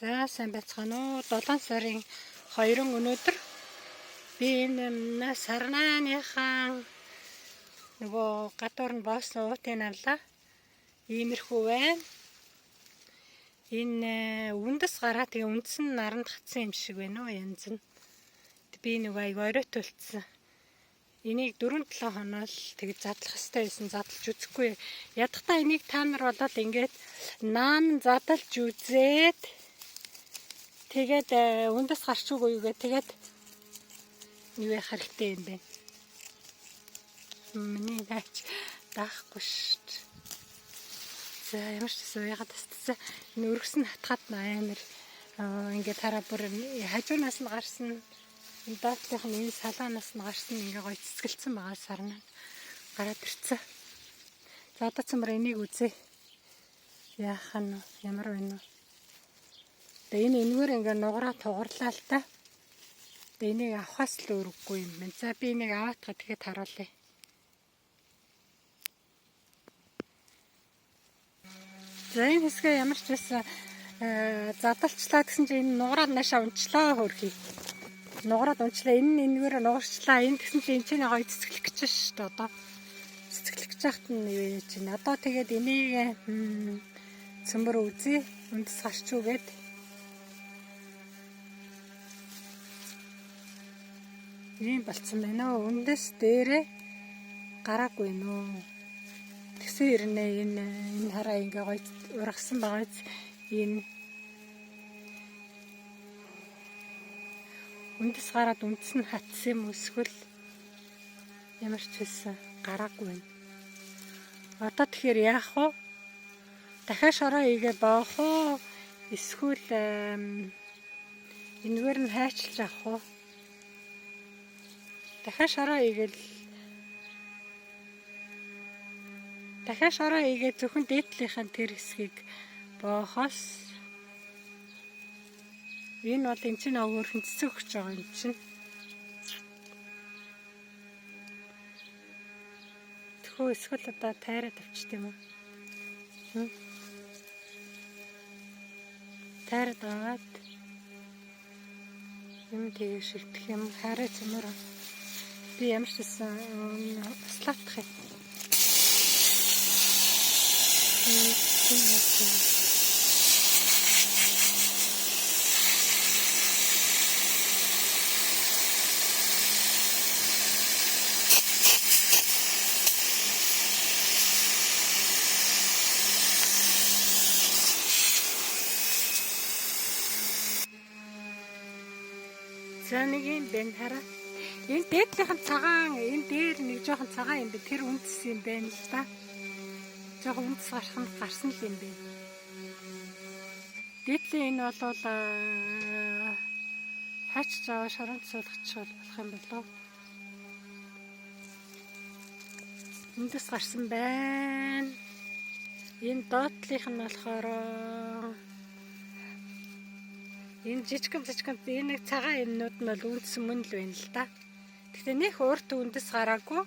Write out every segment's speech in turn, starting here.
За сайн байцгаана уу? 7 сарын 2-ын өнөөдөр би энэ сарнааныхаа нөгөө гадуур нь боосон уутыг авлаа. Иймэрхүү байна. Энэ үндэс гараа тэгээ үндэс нь наранд хатсан юм шиг байна уу янз нь. Би нөгөө айгу оройт үлдсэн. Энийг 4-7 хоноо л тэгж задлах хэрэгтэй байсан, задлж үзэхгүй. Ядахтаа энийг та нар болоод ингээд наан задлж үзээд тэгээд үндэс гарч үгүй юу гэ тэгээд юу яах хэрэгтэй юм бэ? Миний наач даахгүй шүү. За ямар ч гэсэн ягаад тасцсан. Энэ өргөс нь хатгаад амар ингээд хараа бүр хажуунаас нь гарсан. Энэ даатлынх нь энэ салаанаас нь гарсан ингээ гоё цэцгэлцэн байгаа сарна. Гараад ирцэн. За одоо цамар энийг үзье. Яах нь ямар байна вэ? Тэгээ энэ энэгээр ингээ нугараа тугарлаа л та. Тэгээ энийг авахаас л өөрөггүй юм байна. За би энийг аваатгаа тэгэхэд харуулъя. За энэ хэсгээ ямар ч байсан задалчлаа гэсэн чинь энэ нугараад наашаа унчлаа хөрхий. Нугараад унчлаа. Энэ нь энэгээр нугарчлаа. Энэ гэсэн чинь энэ чинь гоё цэцгэлэх гэж шүү дээ одоо. Цэцгэлэх гэж яхад нь юу яаж байна. Одоо тэгээд энийг цөмөр үзье. Үндэс гарч үгээд. Ийм болцсон байна уу? Үндэс дээрээ гараагүй нөө. Тэгсэн хэрнээ энэ хараа ингээ гоё ургасан байгаа биз? Энэ үндэс гараад үндэс нь хатсан юм эсвэл ямар ч байсан гараагүй байна. Одоо тэгэхээр яах вэ? Дахиад шороо хийгээ боох уу? Эсвэл энэгээр нь хайчилж авах уу? Дахиад шороо хийгээл дахиад шороо хийгээ зөвхөн дээдлийнхэн тэр хэсгийг боохоос энэ бол эн чинь өөрхөн цэцэг өгч байгаа юм чинь. Тэхүү эсвэл одоо тайраад авчт юм уу? Тайраад аваад юм тэгээ шилтэх юм хараа цөмөр. Би ямар ч гэсэн услаатах юм. За нэг юм байна хараа. Энэ дээдлийнхэн цагаан, энэ дээр нэг жоохон цагаан юм бэ. Тэр үндэс юм байна л да. Жоохон үндэс гарах нь гарсан л юм байна. Дээдлийн энэ бол хаач жаа шоронд суулгачих болох юм болов. Үндэс гарсан байна. Энэ доотлынх нь болохоор энэ жижигэн энэ нэг цагаан юмнууд нь бол үндэс мөн л байна л да. Гэхдээ нэх урт үндэс гараагүй.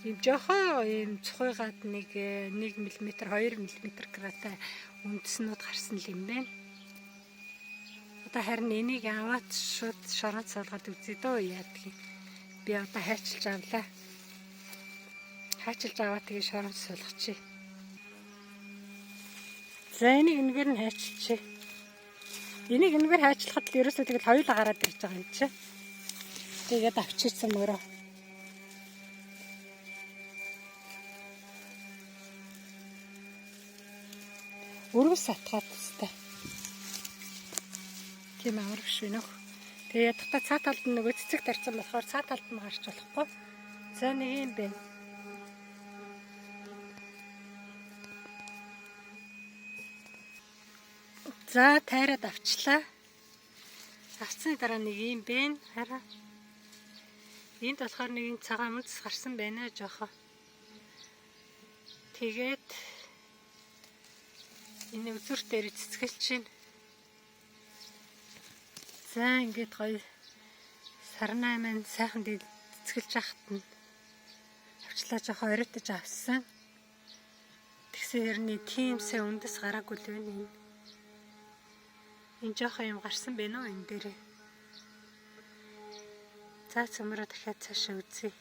Ийм жоохон ийм цухуйгаад нэг 1 мм 2 мм гратай үндэснүүд гарсан л юм байна. Одоо харин энийг аваад шууд шороод суулгаад үзье дөө яадгийг. Би одоо хайчилж авлаа. Хайчилж аваад тэгээ шороод суулгачих. За энийг энэгээр нь хайчилчих. Энийг энэгээр хайчлахад л ерөөсөө тэгэл хоёулаа гараад ирж байгаа юм чи. Тэгээд авчирсан мөрөө. Өргөс сатгаад тест. Тийм амар биш вэ нөх. Тэгээ ядахта цаа талд нь нөгөө цэцэг тарцсан болохоор цаа талд нь гарч болохгүй. За нэг юм байна. За тайраад авчлаа. Авцсны дараа нэг юм бэ. Хараа. Энд болохоор нэг юм цагаан үндэс гарсан байна жоохоо. Тэгээд энэ үзүр дээр цэцгэлж чинь. За ингээд гоё сарнай маань сайхан цэцгэлж ахт нь авчлаа жоохоо оройтож авсан. Тэгсэн хэрний тийм сайн үндэс гараагүй л байна энэ. Энэ жоохон юм гарсан байна уу энэ дээрээ. За, цөмөрөө дахиад цаашаа үзье.